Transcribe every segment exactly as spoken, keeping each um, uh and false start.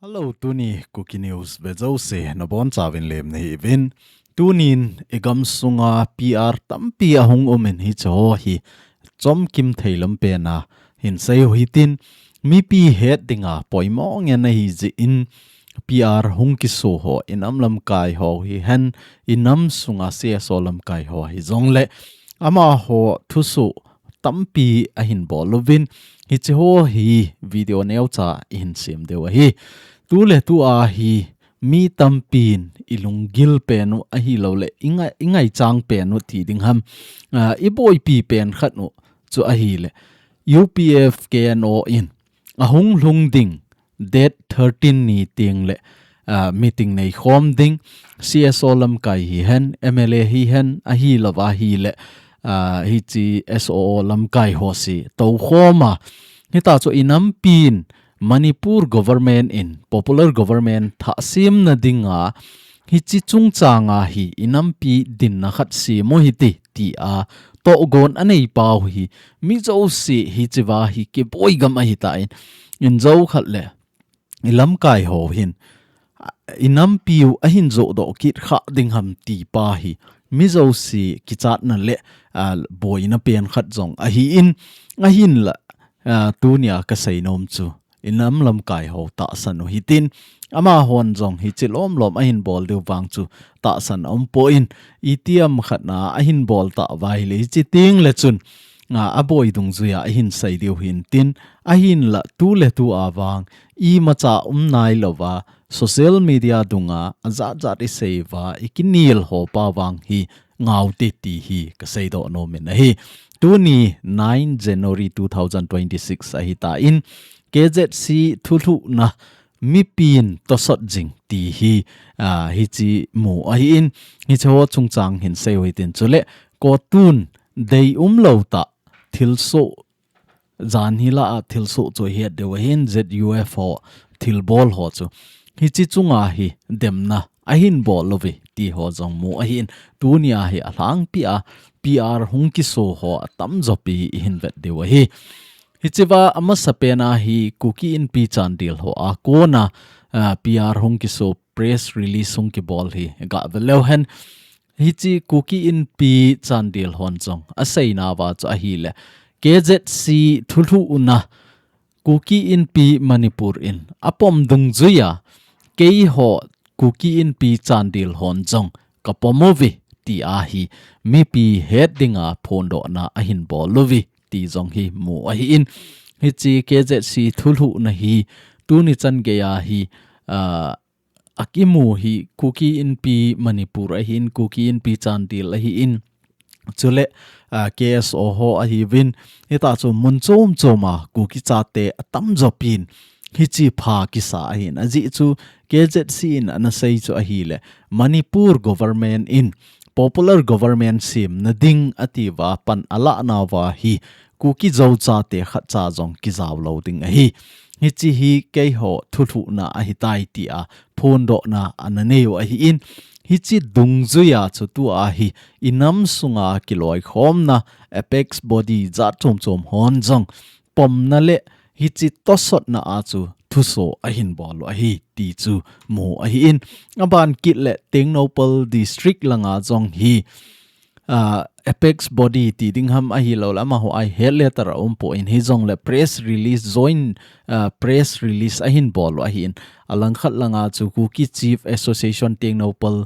Hello, tuni Kuki News ve jouse nabonchauvin lemna hiuvin. Tunin igam sunga P R tampi ahung umin hicheho hi chomkim thei lam pena hinsei u hitin, mipi het dinga poimo ngen ahi jeh in P R hung kiso ho, inam lamkai ho hihen, inam sunga C S O lamkai ho hijongle amaho thuso tampi ahin bol uvin, hicheho hi video neocha ihin sem diu ahi. Tuletua hi mi tampin ilunggil penu ahilouleh ingai, ingaichang penu ti ding ham, ah, iboipi pen khat u chu ahileh U P F K N O in ahung lhung ding date thirteen ni tengleh, ah, meeting neikhom ding, C S O lamkai hihen, M L A hihen, ahilouva hileh, ah, hiche S O O lamkai ho se toukhoma, hitachu inampin Manipur government in popular government thahsemna dinga hiche chungchanga hi inampi dinna khat sem u hite tia tohgon anei pau hi, mi jouse hicheva hi kiboi gam ahitan, injo khat leh ilamkai ho hin, ah, inampiu ahin johdoh kit kha ding ham ti pa hi mi jouse kichatna leh, ah, boina pen khat jong ahin, ahinla, ah, tunia kasei nom chu inam lamkai ho tahsan u hitin, amahon jong hiche lomlom ahin bol diu vang chu tahsan aumpoi, itiham khatna ahin bol tauva ahileh hiche tengleh chun, ah, aboi dungjuia ahin sei diu hintin, ahinla tuletua vang imacha um nailouva social media dunga ajatjat iseiuva ikinel ho pa vang hi ngaute ti hi kaseidoh nomin ahi. Tuni nine January two thousand twenty-six ahitan, K Z C thulhuhna mipin tosot jing ti hi, ah, hiche mu ahin, hicheho chungchang hinsei u hitin, chuleh CoTUn deium lou tah thilsoh, jan hilah a thilsoh chu ihet diu ahin, Z U F ho thilbol ho chu hiche chunga hi demna ahin bol uve ti ho jong mu ahin, tunia hi alhangpia P R hung kiso ho atamjo pi ihin vet diu ahi. Hicheva amasapena hi Kuki Inpi Chandel hoa kona, ah, P R hung kiso press release hung kibol hi gavel leuhen. Hiche Kuki Inpi Chandel hon jong aseinauva chu ahileh, K Z C thulhuhna Kuki Inpi Manipur in apom dungjuia keiho Kuki Inpi Chandel hon jong kapom uve tia hi mipi het dinga phondohna ahin bol uve ti jong hi mu ahin, hiche K Z C thulhuhna hi tuni chan geia hi, ah, akimu hi Kuki Inpi Manipur ahin, Kuki Inpi Chandel ahin, chuleh, ah, K S O ho ahiuvin, hitachu mun chom choma Kuki chate atamjo pin hiche pha kisa ahin, ajeh chu K Z C in anasei chu ahileh Manipur government in popular government semna ding atiuva pan alahnauva hi Kuki Zo chate khatcha jong kijao lou ding ahi. Hiche hi keiho thulhuhna ahitai tia phondohna ananei u ahin, hiche dungjuia chu tua hi inam sunga kiloikhomna apex body jat chom chom hon jong pomna leh hiche tosotna a chu thuso ahin bol u ahi ti chu mu ahin, aban kit leh Tengnoupal District langa jong hi, ah, apex body ti ding ham ahilouleh amaho a het letter aumpon hijongleh press release, joint, ah, press release ahin bol u ahin, alangkhat langa chu Kuki Chief Association Tengnoupal,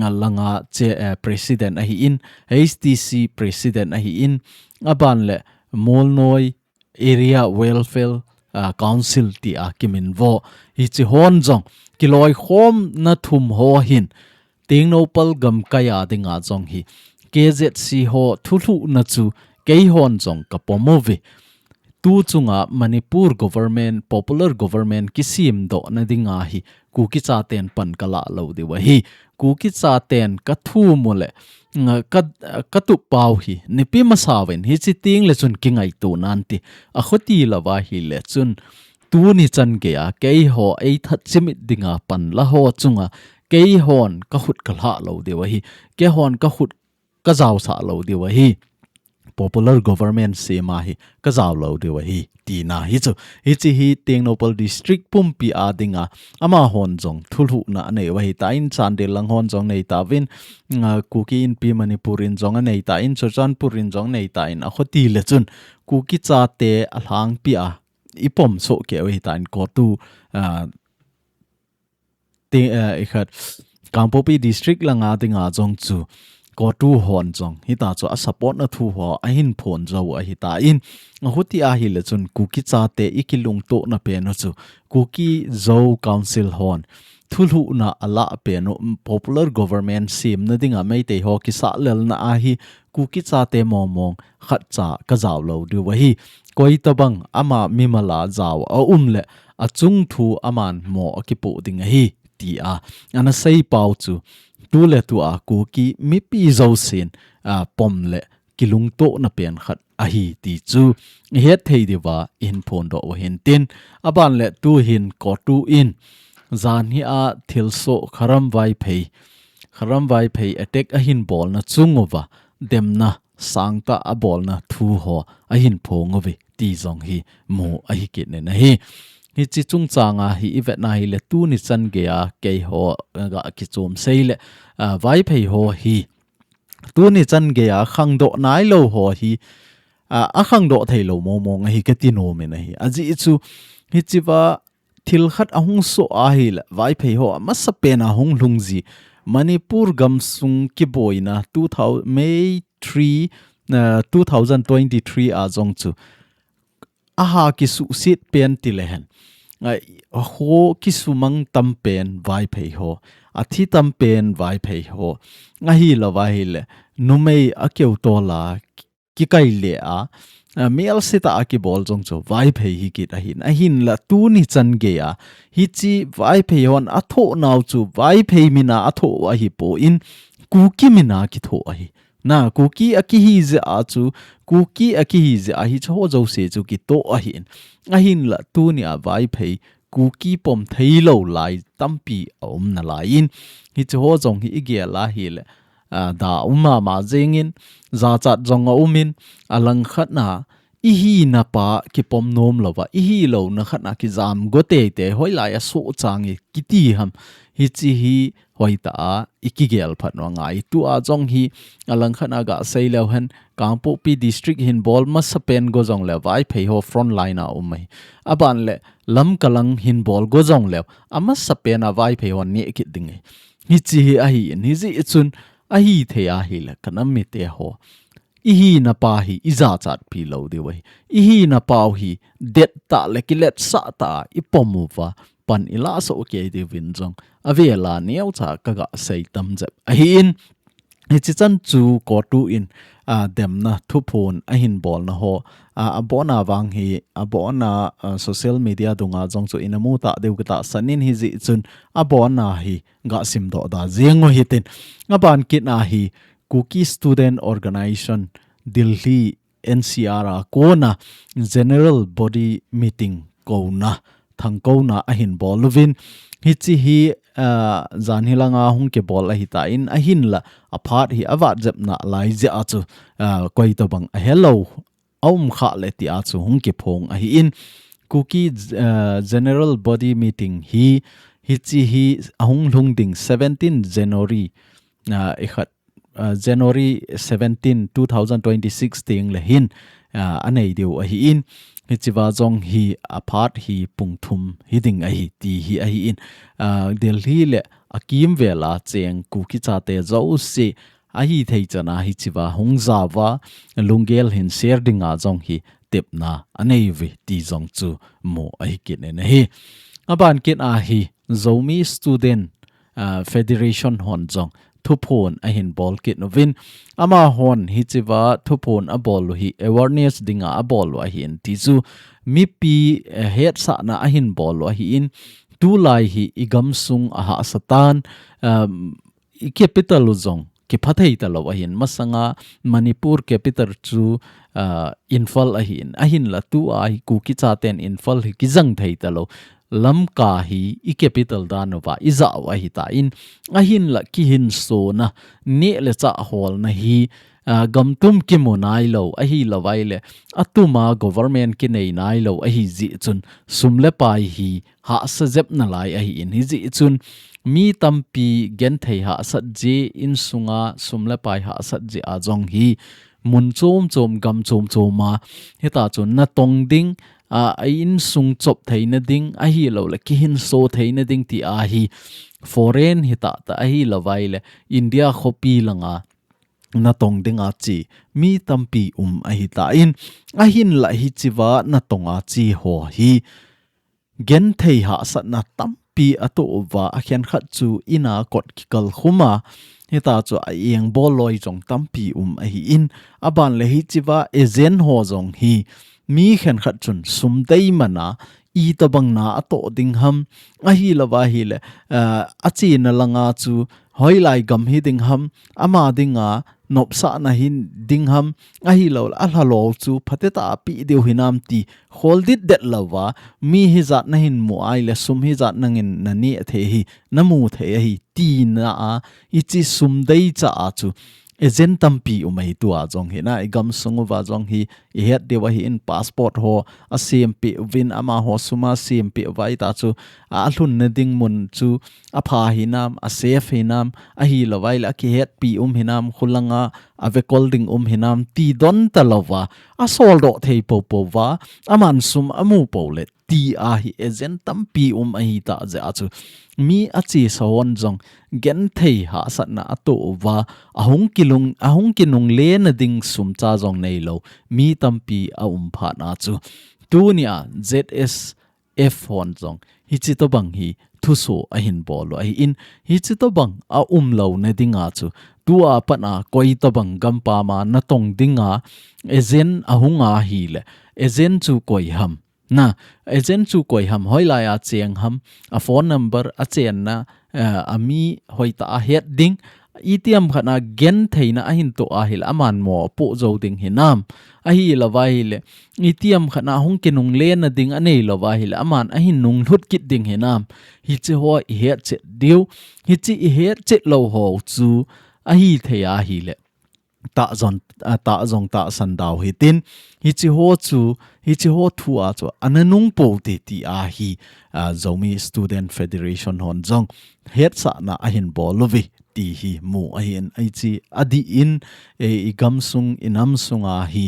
ah, langa che, eh, president ahin, H T C president ahin, aban leh Molnoi Area Welfare, ah, Council tia kiminvo. Hiche hon jong kiloikhomna thum ho hin Tengnoupal gamkaia dinga jong hi K Z C ho thulhuhna chu keihon jong kapom uve. Tu chunga Manipur government, popular government kisemdohna dinga hi Kuki chaten pan kalah lou diu ahi. Kuki chaten kathum uleh, nga, ka, katup pau hi nipi masauvin hiche tengleh chun kingaito nante. Akhuti louva hileh chun tuni chan geia keiho eithat chimit dinga pan la ho chunga keihon kakhut kalhah lou diu ahi. Keihon kakhut kajaosah lou diu ahi. popular government sem a hi kajao lou diu ahi tina hi chu. Hiche hi Tengnoupal district pumpi a dinga amahon jong thulhuhna anei u ahitan, Chandel lang hon jong nei tauvin, ah, Kuki Inpi Manipur in jong anei tan, Churachandpur in jong nei tan, akhoti le chun Kuki chate alhangpi a ipom soh keu ahitan, CoTU, ah, ti, eh, ikhat Kangpokpi district langa dinga jong chu CoTU hon jong hita chu a support na thu ho ahin phong jou ahitan, ahuti ahile chun Kuki chate ikilungtohna pen u chu Kuki Zo Council hon thulhuhna alah pen u, popular government semna dinga Meitei ho kisahlelna ahi Kuki chate mongmong khatcha kajao lou diu ahi. Koitabang ama mimal a jao aum le achung thu aman mo akipoh ding ahi, tia ana seipau chu tuletua Kuki mipi jousen, ah, pom le kilungtohna pen khat ahi ti chu ihet thei diuva ihin phondoh u hintin, aban le tuhin CoTU in janhi a thilsoh Kharam Vaiphei, Kharam Vaiphei attack ahin bolna chung uva demna sangtah abolna thu ho ahin phong uve ti jong hi mu ahi kit in ahi. Hiche chungchanga hi ivetna hile tuni chan geiya keiho ga kichom sei le, ah, Vaiphei ho hi tuni chan geiya khangdoh nailou ho hi, ah, akhangdoh theilou mongmong ahi kati nom in ahi. Ajeh chu hichea thil khat ahung soh ahile Vaiphei ho amasapen a hung lhung ji Manipur gamsung kiboina two thousand, May three, ah, two thousand twenty-three a jong chu aha kisuhset pen tile hen, ah, ho kisumang tam pen Vaiphei ho, athi tam pen Vaiphei ho, ahilouva ahile numei akeu tol a kikai le a, ah, mial sita a kibol jong chu Vaiphei hi kit ahin. Ahinla tuni chan geiya hiche Vaiphei hon athoh nau chu Vaiphei min a athoh u ahipon Kuki min a kithoh ahi. Na, Kuki akihi jeh a chu, Kuki akihi jeh a hiche ho jouse chu kitoh ahin. Ahinla tunia Vaiphei Kuki pom theilou lai tampi aum nalaiyin, hiche ho jong hi igel ahile, ah, da um mama jengin, jachat jong aumin, alangkhat na, ihina pa kipom nom louva, ihilouna khat na kijam go teitei, hoilai a sohchang e kiti ham, hiche hi hoitah a ikigel phat u angai. Tua jong hi alangkhat na gasei leu hen, Kangpokpi district hin bol masapen go jongle Vaiphei ho front line a um ahi. Aban le Lamka lang hin bol go jongleu amasapen a Vaiphei hon neh kit ding ahi. Hiche hi ahin, hijeh chun ahithei ahile kanam mite ho, ihina pa hi ijachatpi lou diu ahi. Ihina pau hi dettah le kiletsah tah a ipom uva pan ilah soh kei diuvin jong avel a neocha kagasei tam jep ahin. Hiche chan chu CoTU in, ah, demna thuphon ahin bolna ho, ah, abona vang hi, abona, ah, social media dunga jong chu ina mu tah diu katahsan in, hijeh chun abona hi gasim doh da jeng u hitin. Aban kit a hi Kuki Student Organization Delhi N C R a kona General Body Meeting kouna, thangkouna ahin bol uvin. Hiche hi, ah, janhi langa hung kibol ahitan, ahinla aphat hi avat jep nalai jeh a chu, ah, koitobang ahelou aum khah le tia chu hung kiphong ahin. Kuki, ah, General Body Meeting hi, hiche hi ahung lhung ding seventeen January, ah, ikhat, ah, January seventeen, two thousand twenty-six teng le hin, ah, anei diu ahin. Hichea jong hi aphat hi pung thum hiding ahi ti hi ahin. Ah, Delhi le akimvel a cheng Kuki chate jouse ahithei chan a hichea hung jaova, lunggel hin share dinga jong hi tepna anei uve ti jong chu mu ahi kit in ahi. Aban kit a hi Zomi Student, ah, Federation hon jong thuphon ahin bol kit uvin. Amahon hichea thuphon abol u hi awareness dinga abol u ahin ti chu mipi, eh, hetsahna ahin bol u ahin, tulai hi igamsung ahahsa tan, um, icapital u jong kipha thei talou ahin, masanga Manipur capital chu, ah, Imphal ahin, ahinla tua hi Kuki chaten Imphal hi kijang thei talou. Lamka hi i capital dan uva i zah u ahi ta in, ahinla kihinsona, neh le chah holna hi, ah, gamtum kimu nai lo, ahi lo vai le, atuma government kinei nai lo, ahi jeh chun, sum le pai hi hahsa jep nalai ahi in, hi jeh chun, mi tampi genthei hahsat jeh, insunga sum le pai hahsat jeh a jong hi, mun chom chom, gam chom chom a, hita chun natong ding, a, a insung chop theina ding, ahi lo le kihinso theina ding ti a hi foreign hita ta ahi lo vai le India khopi langa natong ding a chi mi tampi um ahi ta in ahinla hichiva natong a chi ho hi genthei hahsatna tampi atoh uva, akhenkhat chu ina kot kikal khuma, hita chu a engbol loi jong tampi um ahi in, aban le hichiva agent ho jong hi, mi khenkhat chun sum dei mana, itobang na atoh ding ham, ahi lo va hi le, ah, achena langa chu hoilai gam hi ding ham, ama dinga nopsahna hi ding ham, ahi lo le, alha lo chu phatecha a pe diu hinam ti, kholdit det lo va, mi hijat nahin mu ai le, sum hijat nangin naneh thei hi, namu thei ahi, tina a, hichi sum dei cha a chu, agent tampi um ahi tua jong hi na, i gam sung uva jong hi, i het diu ahi in passport ho, asem peh uvin amaho sum asem peh uva hita chu, a lhunna ding mun chu, apha hinam, a safe hinam, ahi lo vai le, akihetpi um hinam, khulanga, avekol ding um hinam, ti don ta lo va, asol doh thei po po va, aman sum amu po le, ti a hi agent tampi um ahi ta jeh a chu. Mi achesa hon jong, genthei hahsatna atoh uva, ahung kilung, ahung kinungle na ding sum cha jong nei lo, mi tampi aum phat na chu. Tuni a Z S F hon jong, hichi tobang hi thuso ahin bol u ahi in, hichi tobang aum lo na ding a chu. Tua pat a koi tobang gampam a natong ding a, agent ahung ahi le, agent chu koi ham. Na, agent chu koi ham, hoilai a cheng ham, a phone number, achenna, eh, ami hoitah a het ding, itiham khat a genthei na ahin toh ahi le, aman mopoh jou ding hinam, ahi lo va hi le, itiham khat a hung kinungle na ding anei lo va hi le, aman ahin nunglhut kit ding hinam, hichi ho i hetchet diu, hichi i hetchet lo ho chu, ahi thei ahi le. Tah jong, ah, tah jong tahsan dau hitin, hichi ho chu, hichi ho thu a chu, ana nung pou te ti a hi, ah, Zomi Student Federation hon jong, hetsahna ahin bol uve ti hi mu ahi in, hichi adih in, eh, i gam sung, i nam sung a hi,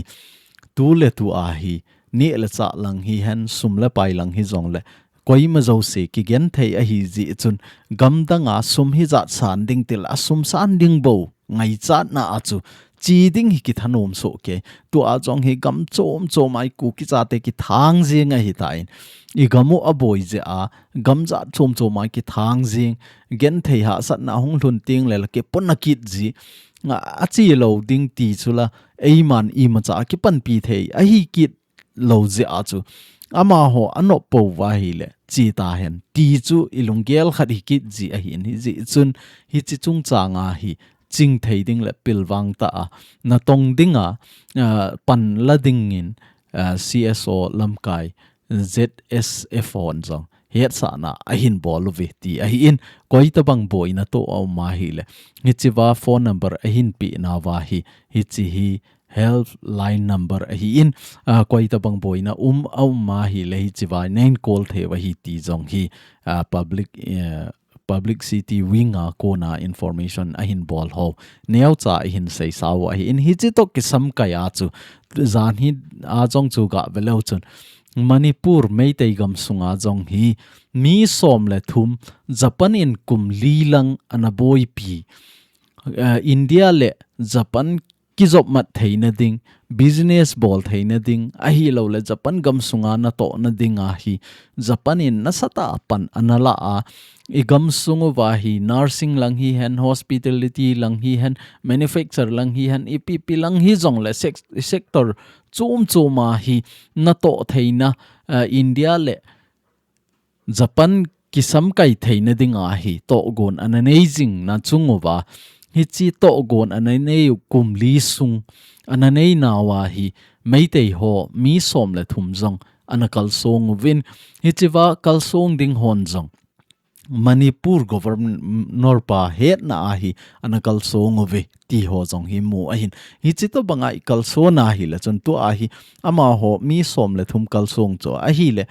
tu le tu a hi, neh le chah lang hihen, sum le pai lang hi jong le, koima jouse kigenthei ahi jeh chun, gamdang a sum hijat san ding ti le, asum san ding bou, ngaichatna a chu, chi ding hi kithanom soh kei. Tua jong hi gam chom chom a i Kuki chate kithang jing ahi ta in. I gam u aboi jeh a, gam jat chom chom a kithang jing. Genthei hahsatna hung lhun teng le la kipona kit ji. Nga achi lo ding ti chu la, eiman imacha kipanpi thei ahi kit lo jeh a chu. Amaho anop pou va hi le, chi ta hen. Ti chu i lunggel khat hi kit ji ahi in hi jeh chun, hichi chungchang a hi, ching thei ding le pilvang tah a, natong ding a, ah, pan la ding in, ah, C S O lamkai, Z S F hon jong, hetsahna ahin bol uve ti ahi in, koi tabang boina toh aum ahi le. Hichi va phone number ahin pe na va hi, hichi hi, helpline number ahi in, ah, koi tabang boina um, aum ahi le hichi va nein call thei va hi ti jong hi, ah, public, eh, publicity wing a kona information ahin bol ho. Neocha ahin seisa u ahi in hichi toh kisamkai a chu. Jan hi a jong chu ga ve leu chun. Manipur Meitei gam sunga jong hi mi som le thum Japan in kum li lang ana boipi. Eh, India le Japan kijop mat theina ding, business bol theina ding, ahi lo le Japan gam sunga natohna ding a hi, Japan in nasatah a pan ana la a, i gam sung uva hi, nursing lang hihen, hospitality lang hihen, manufacture lang hihen, ipi ipi lang hi jong le sec-, sector chom chom a hi, natoh theina, eh, India le Japan kisamkai theina ding a hi tohgon ana nei jing na chung uva, hichi tohgon ana nei u kum li sung ana nei nau a hi Meitei ho mi som le thum jong ana kalsong uvin, hichea kalsong ding hon jong Manipur Governor pa hetna a hi ana kalsong uve ti ho jong hi mu ahin. Hichi tobanga i kalsong ahile chun tua hi amaho mi som le thum kalsong chu ahile,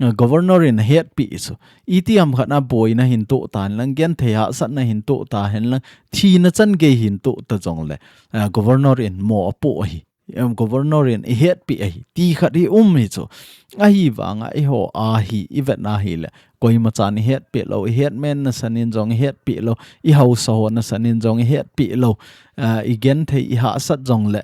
eh, Governor in hetpi chu itiham khat a boina hin toh ta hen lang, genthei hahsatna hin toh ta hen lang, thina chan gei hin toh ta jongle, eh, Governor in mo apoh ahi. Em, Governor in i hetpi ahi ti khat hi um hi chu. Ahivanga eiho a hi i vetna hile koima chan i hetpi lou, i hetmen nasanin jong i hetpi lou, i haosa ho nasanin jong i hetpi lou, ah, i genthei i hahsat jongle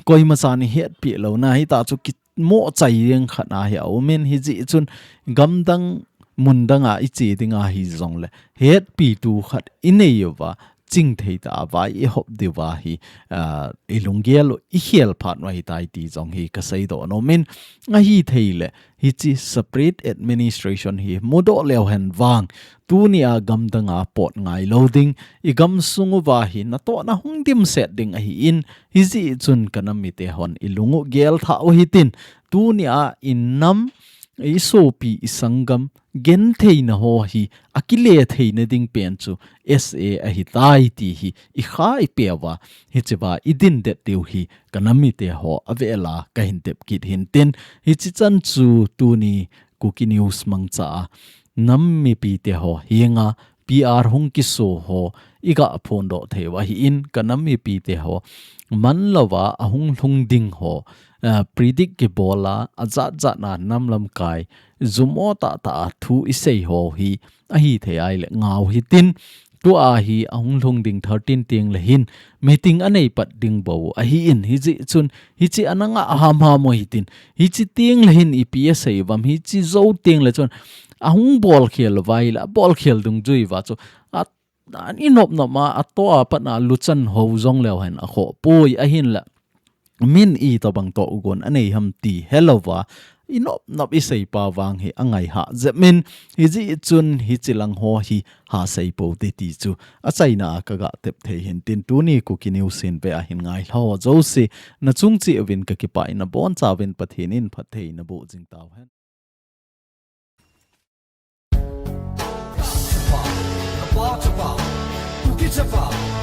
koima chan i hetpi louna hita chu kimoh chai ding khat a hi a um in, hijeh chun gamdang mundang a i che ding ahi jongle hetpitu khat i nei uva, chingthei tah a vai i hop diuva hi, ah, i lunggel u i khel phat u ahitai ti jong hi ka seidoh nom in, ahithei le hichi separate administration hi mudoh leu hen vang, tunia gamdang a pot ngai lou ding, i gamsung uva hi natohna hung dimset ding ahi in, hijeh chun ka nam mite hon i lung u gel thah u hitin, tunia i nam, i sopi, i sanggam gentheina ho hi a kile theina ding pen chu S A ahitai ti hi i kha i peuva, hichea i din det diu hi ka nam mite ho avela ka hin tep kit hintin, hichi chan chu tuni Kuki News mangcha a nam mipite ho henga P R hung kiso ho i ga phondoh thei u ahi in, ka nam mipite ho man louva ahung lhung ding ho, ah, predict kibol a, ajat jat a nam lamkai jumo tah tah a thu i sei ho hi ahithei ahile ngau hitin, tua hi ahung lhung ding thirteen teng le hin meeting anei pat ding bou ahi in, hijeh chun hichi ana ngah hamham u hitin, hichi teng le hin ipi asei uvam, hichi jou teng le chun ahung bol khel uva ahile, abol khel dungjui uva chu a, a i nop nop a, atoh a pat a luchan ho jong leu hen akhoh poi, ahinla min itobang tohgon anei ham ti helouva i nop nop i seipa vang hi angai hah jep in, hijeh chun hichi lang ho hi ha sei pou te ti chu achaina a ka ga tep thei hintin, tuni Kuki News hin ve a hin ngai lha ho jouse na chung cheh uvin ka kipah in, nabonchauvin Pathen in phatthei naboh jing tauhen. Chapa, Chapa, Kuki Chapa.